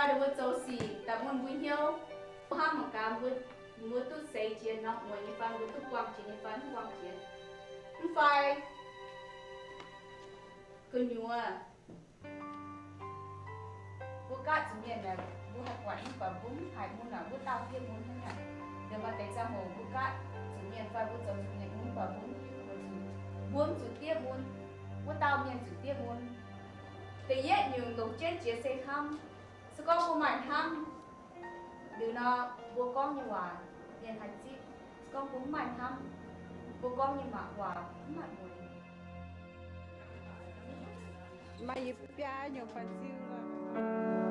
Ninh mbuo zoux sic daaih mun mbuo hnyouv, mbuo hnamv mangc gaax, mbuo, mbuo duqv seix jiex norm mueiz nyei fai, mbuo duqv buangh jiex nyei fai, mv buangh jiex. Mv fai gu'nyuoz mbuo gaatv zuqc mienh aeqv, mbuo haih buatc mv baac mbuo mv haih mun aqv, wuov dauh diev mun hnangv naaic. Liuz maaih deix ziangh hoc mbuo gaatv zuqc mienh fai mbuo zoux zuqc mienh mun, mv baac mbuo mv hiuv duqv zuqc, mbuo mv zuqc diev mun, wuov dauh mienh zuqc diev mun. Da'yietv nyungc longc jienv jiex se hnamv. Se gorngv mbuo maaih hnamv, liuz nor mbuo gorngv nyei waac mienh haih zipv. Se gorngv mbuo mv maaih hnamv, mbuo gorngv nyei waac mv maaih mueiz. Maaih yietc biaa nyungc ba'nziu lorqc.